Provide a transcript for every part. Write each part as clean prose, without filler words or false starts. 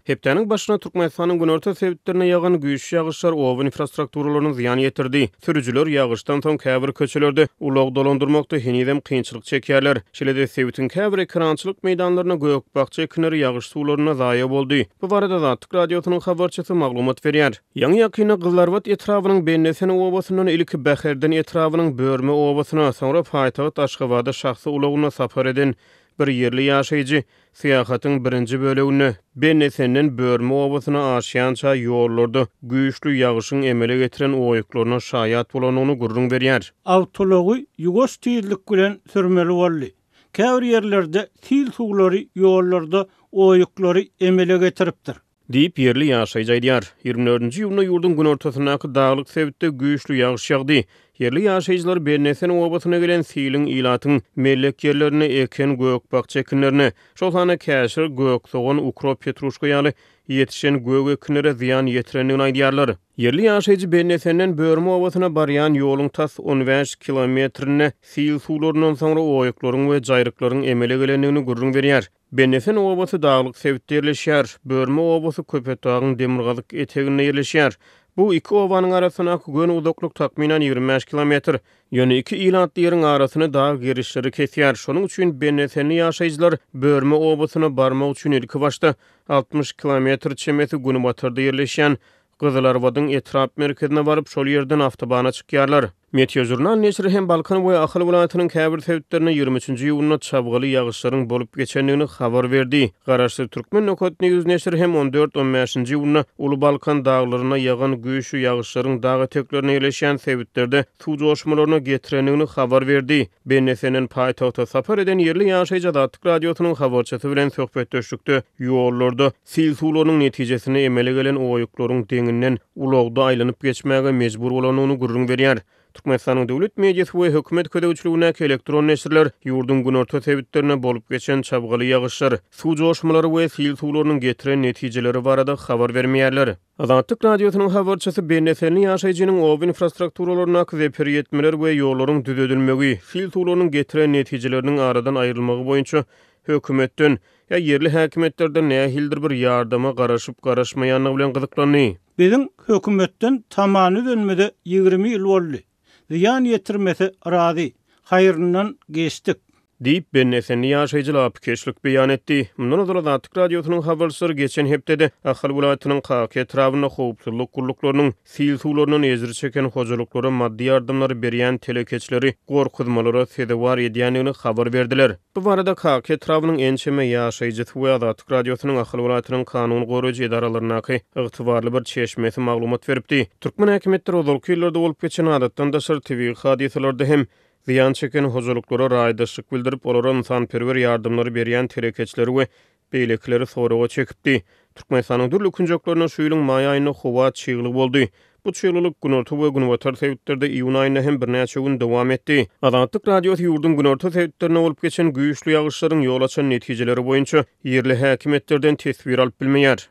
Hepdäniň başynda Türkmenistanyň günorta sebitlerinde ýagan güýçli ýagyşlar oba infrastrukturalaryna zyýan ýetirdi. Sürüjiler ýagyşdan soň käbir köçelerde ulag dolandyrmakda henizem kynçylyk çekýärler. Şeýle-de sebitiň käbir ekerançylyk meýdanlarynda gök-bakja ekinleri ýagyş suwlarynda zaýa boldy. Bu barada Azatlyk Radiosynyň habarçysy maglumat berýär. Ýaňy-ýakynda Gyzylarbat etrabynyň Bendesen obasyndan ilki Bäherden etrabynyň Börme obasyna, soňra paýtagt Aşgabada şahsy ulagynda sapar eden bir ýerli ýaşaýjy Syýahatyň birinji böleginde Bennesenden Börme obasyna aşýança ýollarda güýçli ýagyşyň emele getiren oýuklaryna şaýat bolandygyny gürrüň berýär. Awtoulagy ýuwaş tizlik bilen sürmeli boldy. Käbir ýerlerde sil suwlary ýollarda oýuklary emele getiripdir. Diýip, ýerli ýaşaýjy aýdýar. 24-nji iýunda ýurduň günortasyndaky daglyk sebitde güýçli ýagyş ýagdy. Ýerli ýaşaýjylar Bennesen obasyna gelen siliň ilatyň mellek ýerlerinde eken gök-bakja ekinlerine, şol sanda käşir, gök sogan, ukrop, petruşka ýaly ýetişen gök ekinlere zyýan ýetirendigini aýdýarlar. Ýerli ýaşaýjy Bennesenden Börme obasyna barýan ýoluň tas 15 kilometrinde sil suwlaryndan soňra oýuklaryň we jaýryklaryň emele gelendigini gürrüň berýär. Bennesen obasy daglyk sebitde ýerleşýär. Börme obasy Köpetdagyň demirgazyk eteginde ýerleşýär. Bu iki obanyň arasyndaky göni uzaklyk takmynan 25 kilometr. Ýöne iki ilatly ýeriň arasyny dag gerişleri kesýär. Şonuň üçin bennesenli ýaşaýjylar Börme obasyna barmak üçin ilkibaşda 60 kilometr çemesi günbatarda ýerleşýän Gyzylarbadyň etrap merkezine baryp, şol ýerden awtobana çykýarlar. Meteožurnal neşiri hem Balkan we Ahal welaýatynyň käbir sebitlerinde 23-nji iýunda çabgaly ýagyşlaryň bolup geçendigini habar berdi. Garaşsyz Türkmen Nokat News neşiri hem on dört, on bäşinji iýunda Uly Balkan daglarynda ýagan güýçli ýagyşlaryň dag eteklerinde ýerleşýän sebitlerde suw joşmalaryna getirendigini habar berdi. Bennesenden paýtagta sapar eden ýerli ýaşaýjy Azatlyk Radiosynyň habarçysy bilen söhbetdeşlikde ýollarda sil suwlarynyň netijesinde emele gelen oýuklaryň deňinden ulagda aýlanyp geçmäge mejbur bolandygyny gürrüň berýär. Türkmenistanyň döwlet mediasy we hökümet gözegçiligindäki elektron neşirler ýurduň günorta sebitlerinde bolup geçen çabgaly ýagyşlar, suw joşmalary we sil suwlarynyň getiren netijeleri barada habar bermeýärler. Azatlyk Radiosynyň habarçysy bennesenli ýaşaýjynyň oba infrastrukturalaryndaky zeper ýetmeler we ýollaryň düzedilmegi, sil suwlarynyň getiren netijeleriniň aradan aýrylmagy boýunça hökümetden ýa ýerli häkimiýetlerden nähilidir bir ýardama garaşyp-garaşmaýandygy bilen gyzyklandy. Biziň hökümetden tamany üzenimize 20 ýyl boldy. Zyýan ýetirmese razy. Haýryndan geçdik. Diýip, bennesenli ýaşaýjy lapykeçlik beýan etdi. Mundan ozal Azatlyk Radiosynyň habarçylary geçen hepdede Ahal welaýatynyň Kaka etrabynda howpsuzlyk gulluklarynyň sil suwlaryndan ejir çeken hojalyklara maddy ýardamlary berýän telekeçileri gorkuzmalara sezewar edýändigini habar berdiler. Bu barada Kaka etrabynyň ençeme ýaşaýjysy we Azatlyk Radiosynyň Ahal welaýatynyň kanun goraýjy edaralaryndaky ygtybarly bir çeşmesi maglumat beripdi. Türkmen häkimiýetleri ozalky ýyllarda bolup geçen adatdan daşary tebigy hadysalarda hem zyýan çeken hojalyklara raýdaşlyk bildirip, olara ynsanperwer ýardamlary berýän telekeçileri we beýlekileri soraga çekipdi. Türkmenistanyň dürli künjeklerinde şu ýylyň maý aýynda howa çygly boldy. Bu çyglylyk günorta we günbatar sebitlerde iýun aýynda hem birnäçe gün dowam etdi. Azatlyk Radiosy ýurduň günorta sebitlerinde bolup geçen güýçli ýagyşlaryň ýol açan netijeleri boýunça ýerli häkimiýetlerden teswir alyp bilmeýär.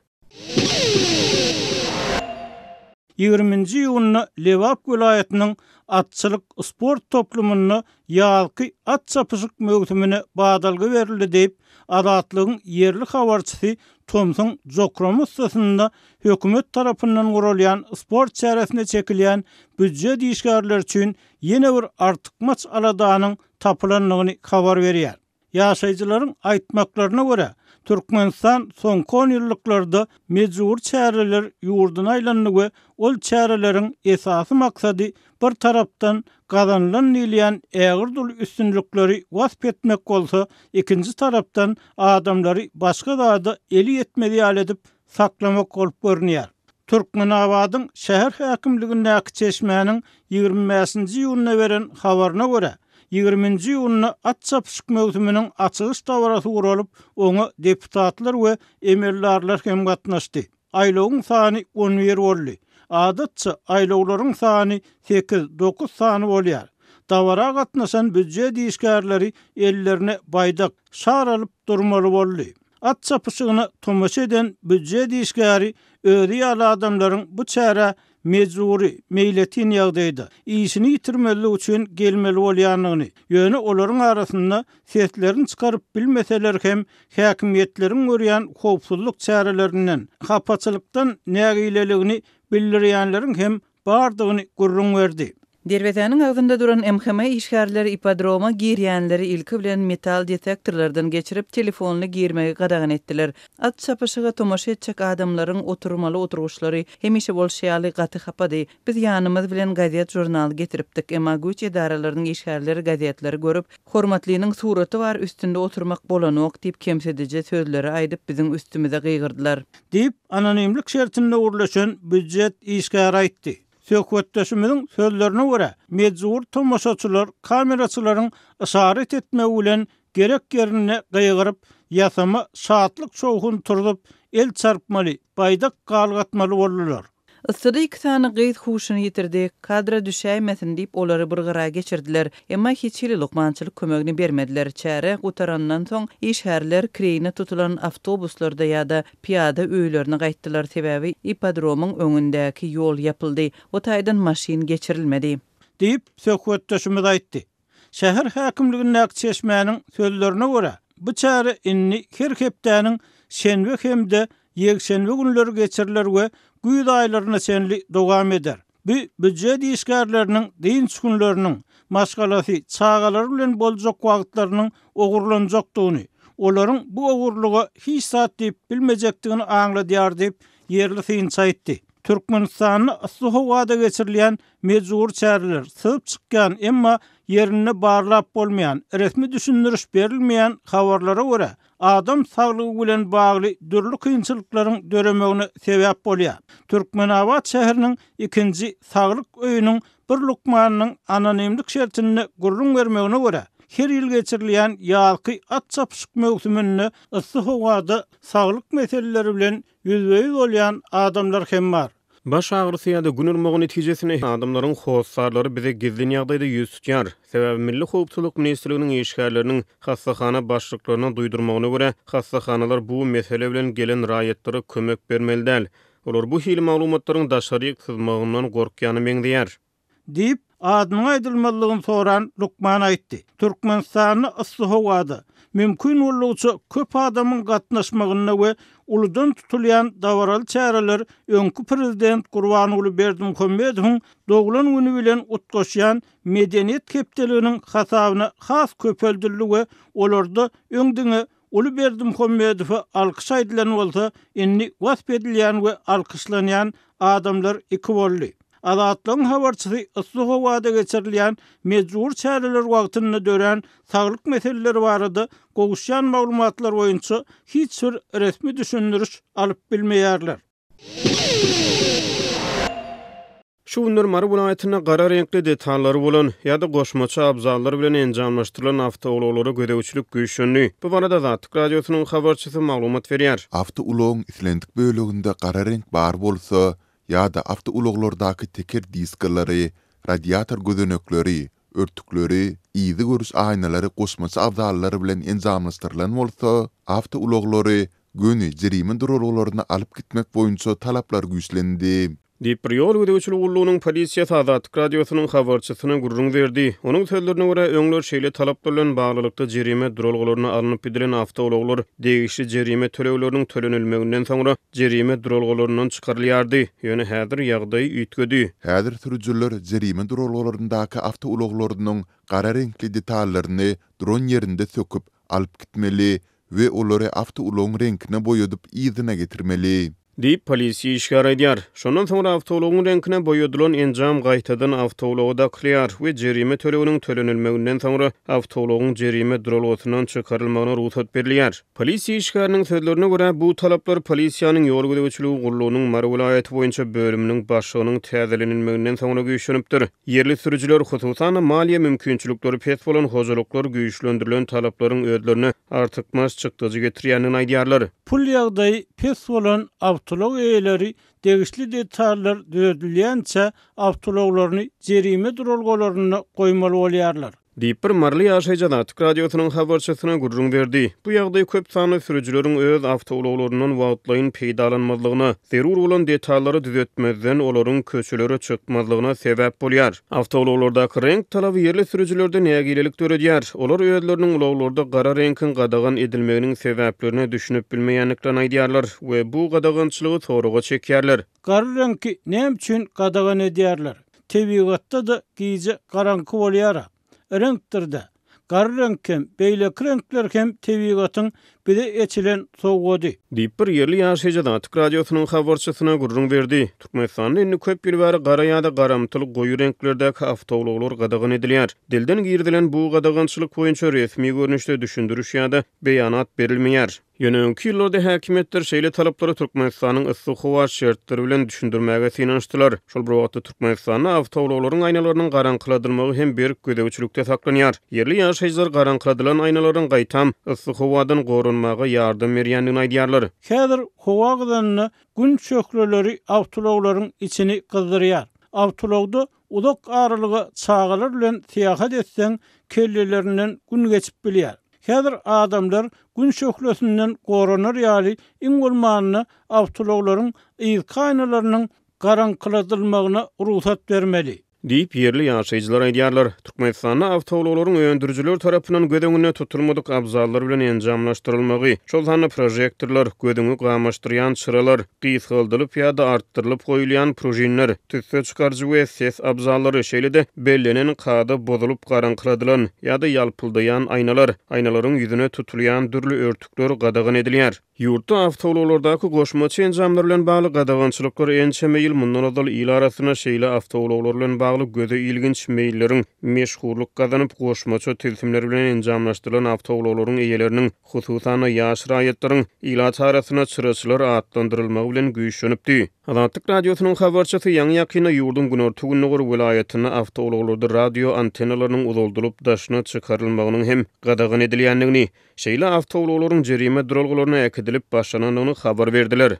Ýigriminji iýunda Lebap welaýatynyň atçylyk sport toplumynda ýazky at çapyşyk möwsümine badalga berildi diýip, Azatlygyň ýerli habarçysy tomsuň jokrama yssysynda hökümet tarapyndan guralýan sport çäresine çekilýän býujet işgärleri üçin ýene bir artykmaç aladanyň tapylandygyny habar berýär. Ýaşaýjylaryň aýtmaklaryna görä, Türkmenistan soňky onýyllyklarda mejbury çäreler ýurduna aýlandy we ol çäreleriň esasy maksady bir tarapdan gazanylan diýilýän ägirt uly üstünlikleri wasp etmek bolsa, ikinji tarapdan adamlary başga zada eli ýetmez ýaly edip saklamak bolup görünýär. Türkmenabadyň şäher häkimligindäki çeşmäniň 25-nji iýunda beren habaryna görä, 20-nji iýunda at çapyşyk möwsüminiň açylyş dabarasy guralyp, oňa deputatlar we emeldarlar hem gatnaşdy. Aýlawyň sany 11 boldy. Adatça, aýlawlaryň sany sekiz, dokuz sany bolýar. Dabara gatnaşan býujet işgärleri ellerine baýdak, şar alyp durmaly boldy. At çapyşygyna tomaşa eden býujet işgäri özi ýaly adamlaryň bu çärä mejbury, meýletin ýagdaýda, işini ýitirmezlik üçin gelmeli bolýandygyny, ýöne olaryň arasynda seslerini çykaryp bilmeseler hem häkimiýetleriň görýän howpsuzlyk çärelerinden, hapaçylykdan nägileligini bildirýänleriň hem bardygyny gürrüň berdi. Derwezäniň agzynda duran MHM işgärleri ippodroma girýänleri ilki bilen metal detektorlardan geçirip, telefonly girmegi gadagan etdiler. At çapyşyga tomaşa etjek adamlaryň oturmaly oturgyçlary, hemişe bolşy ýaly, gaty hapady. Biz ýanymyz bilen gazet-žurnal getiripdik, emma güýç edaralarynyň işgärleri gazetleri görüp, Hormatlynyň suraty bar, üstünde oturmak bolanok diýip kemsidiji sözleri aýdyp, biziň üstümize gygyrdylar. Diýip, anonimlik şertinde gürleşen býujet işgäri aýtdy. Söhbetdeşimiziň sözlerine görä, mejbury tomaşaçylar kameraçylaryň yşarat etmegi bilen gerek ýerinde gygyryp, ýasama şatlyk-şowhun turzup, el çarpmaly, baýdak galgatmaly boldular. Yssyda iki sany gyz huşuny ýitirdi. Kadra düşäýmesin diýip, olary bir gyra geçirdiler. Emma hiç hili lukmançylyk kömegini bermediler. Çäre gutarandan soň, işgärler kireýine tutulan awtobuslarda ýa-da pyýada öýlerine gaýtdylar, sebäbi ippodromyň öňündäki ýol ýapyldy, o taýdan maşyn geçirilmedi. Diýip, söhbetdeşimiz aýtdy. Şäher häkimligindäki çeşmäniň sözlerine görä, bu çäre indi her hepdäniň şenbe hem-de ýekşenbe günleri geçiriler we güýz aýlaryna çenli dowam eder. Bu býujet işgärleriniň dynç günleriniň, maşgalasy, çagalary bilen boljak wagtlarynyň ogurlanjakdygyny, olaryň bu ogurlyga hiç zat diýip bilmejekdigini aňladýar diýip, ýerli synçy aýtdy. Türkmenistanda yssy howada geçirilýän Mejbury çäreler, syzyp çykýan, emma ýerinde barlap bolmaýan, resmi düşündiriş berilmeýän habarlara görä, adam saglygy bilen bagly dürli kynçylyklaryň döremegine sebäp bolýar. Türkmenabat şäheriniň ikinji saglyk öýüniň bir lukmanynyň anonimlik şertinde gürrüň bermegine görä, her ýyl geçirilýän ýazky at çapyşyk möwsüminde yssy howada saglyk meseleleri bilen ýüzbe-ýüz bolýan adamlar hem bar. Baş agyrysy ýa-da gün urmagy netijesinde adamlaryň hossarlary bize gizlin ýagdaýda ýüz tutýar. Sebäbi Milli howpsuzlyk ministrliginiň işgärleriniň hassahana başlyklaryna duýdurmagyna görä, hassahanalar bu mesele bilen gelen raýatlara kömek bermeli däl. Olar bu hili maglumatlaryň daşaryk syzmagyndan gorkýana meňzeýär. Diýip, adynyň aýdylmazlygyny soran lukman aýtdy. Türkmenistanda yssy howada, mümkin boldugyça köp adamyň gatnaşmagynda we uludan tutulýan dabaraly çäreler öňki prezident Gurbanguly Berdimuhamedowyň doglan güni bilen utgaşýan Medeniýet hepdeliginiň hasabyna has köpeldildi we olarda öň diňe Uly Berdimuhamedowa alkyş aýdylan bolsa, indi wasp edilýän we alkyşlanýan adamlar iki boldy. Azatlygyň habarçysy yssy howada geçirilýän mejbury çäreler wagtynda dörän saglyk meseleleri barada gowuşýan maglumatlar boýunça hiç bir resmi düşündiriş alyp bilmeýärler. Şu günler Mary welaýatynda gara reňkli detallary bolan ýa-da goşmaça abzallar bilen enjamlaşdyrylan awtoulaglara gözegçilik güýçlendi. Bu barada Azatlyk Radiosynyň habarçysy maglumat berýär. Awtoulagyň islendik böleginde gara reňk bar bolsa ýa-da awtoulaglardaky teker diskalary, radiator gözenekleri, örtükleri, yzy görüş aýnalary goşmaça abzallar bilen enjamlaşdyrylan bolsa, awtoulaglary göni jerime duralgalaryna alyp gitmek boýunça talaplar güýçlendi. Diýip, bir ýol gözegçilik gullugynyň polisiýasy Azatlyk Radiosynyň habarçysyna gürrüň berdi. Onuň sözlerine görä, öňler şeýle talaplar bilen baglylykda jerime duralgalaryna alnyp gidilen awtoulaglar degişli jerime tölegleriniň tölenilmeginden soňra jerime duralgalaryndan çykarylýardy. Ýöne häzir ýagdaý üýtgedi. Häzir sürüjiler jerime duralgalaryndaky awtoulaglarynyň gara reňkli detallaryny duran ýerinde söküp, alyp gitmeli we olary awtoulagyň reňkine boýadyp yzyna getirmeli. Diýip, polisiýa işgäri aýdýar. Şondan soňra awtoulagyň reňkine boýadylan enjam gaýtadan awtoulaga dakylýar we jerime töleginiň tölenilmeginden soňra awtoulagyň jerime duralgasyndan çykarylmagyna rugsat berilýär. Polisiýa işgäriniň sözlerine görä, bu talaplar polisiýanyň ýol gözegçiligi gullugynyň Mary welaýaty boýunça bölüminiň başlygynyň täzelenilmeginden soňra güýçlenipdir. Ýerli sürüjiler, hususan-da, maliýe mümkinçilikleri pes bolan hojalyklar güýçlendirilen talaplaryň özlerine artykmaç çykdajy getirýändigini aýdýarlar. Pul ýagdaýy pes bolan awtoulag eýeleri degişli detallar düzedilýänçä awtoulaglaryny jerime duralgalarynda goýmaly bolýarlar. Diýip, bir maryly ýaşaýjy Azatlyk Radiosynyň habarçysyna gürrüň berdi. Bu ýagdaý köp sanly sürüjileriň öz awtoulaglaryndan wagtlaýyn peýdalanmazlygyna, zerur bolan detallary düzetmezden, olaryň köçelere çykmazlygyna sebäp bolýar. Awtoulaglardaky reňk talaby ýerli sürüjilerde nägilelik döredýär. Olar özleriniň ulaglarda gara reňkiň gadagan edilmeginiň sebäplerine düşünip bilmeýändiklerini aýdýarlar we bu gadagançylygy soraga çekýärler. Gara reňki näme üçin gadagan edýärler? Tebigatda-da gije garaňky bolýar-a. Reňkdir-dä. Gara reňk hem, beýleki reňkler hem tebigatyň bize eçilen sowgady. Diýip, bir ýerli ýaşaýjy Azatlyk Radiosynyň habarçysyna gürrüň berdi. Türkmenistanda indi köp ýyl bäri gara ýa-da garamtyl goýy reňklerdäki awtoulaglar gadagan edilýär. Dilden girizilen bu gadagançylyk boýunça resmi görnüşde düşündiriş ýa-da beýanat berilmeýär. Ýöne öňki ýyllarda häkimiýetler şeýle talaplary Türkmenistanyň yssy howa şertleri bilen düşündirmäge synanyşdylar. Şol bir wagtda Türkmenistanda awtoulaglaryň aýnalarynyň garaňkyladylmagy hem berk gözegçilikde saklanýar. Ýerli ýaşaýjylar garaňkyladylan aýnalaryň gaýtam, yssy howadan goranmaga ýardam berýändigini aýdýarlar. Häzir howa gyzanda Gün şöhleleri awtoulaglaryň içini gyzdyrýar. Awtoulagda Uzak aralyga çagalar bilen syýahat etseň, kellelerinden gün geçip bilýär. Häzir adamlar Gün şöhlesinden goranar ýaly iň bolmanda awtoulaglaryň yzky aýnalarynyň garaňkyladylmagyna rugsat bermeli. Diýip, ýerli ýaşaýjylar aýdýarlar. Türkmenistanda awtoulaglaryň öndürijiler tarapyndan göz öňünde tutulmadyk abzallar bilen enjamlaşdyrylmagy, şol sanda prožektorlar, gözüňi gamaşdyrýan çyralar, gysgaldylyp ýa-da artdyrylyp goýulýan pružinler, tüsse çykaryjy we ses abzallary, şeýle-de bellenen kada bozulyp garaňkyladylan ýa-da ýalpyldaýan aýnalar, aýnalaryň ýüzüne tutulýan dürli örtükler gadagan edilýär. Ýurtda awtoulaglardaky goşmaça enjamlar bilen bagly gadagançylyklar ençeme ýyl mundan ozal il arasynda şeýle awtoulaglar bilen bagly göze ilginç meýilleriň meşhurlyk gazanyp, goşmaça tilsimler bilen enjamlaşdyrylan awtoulaglaryň eýeleriniň hususan-da, ýaş raýatlaryň ilat arasynda çyraçylar atlandyrylmagy bilen güýçlenipdi. Azatlyk Radiosynyň habarçysy ýaňy-ýakynda ýurduň günorta-gündogar welaýatynda awtoulaglarda radio antennalarynyň uzaldylyp daşyna çykarylmagynyň hem gadagan edilýändigini, şeýle awtoulaglaryň jerime duralgalaryna äkidilip başlanandygyny habar berdiler.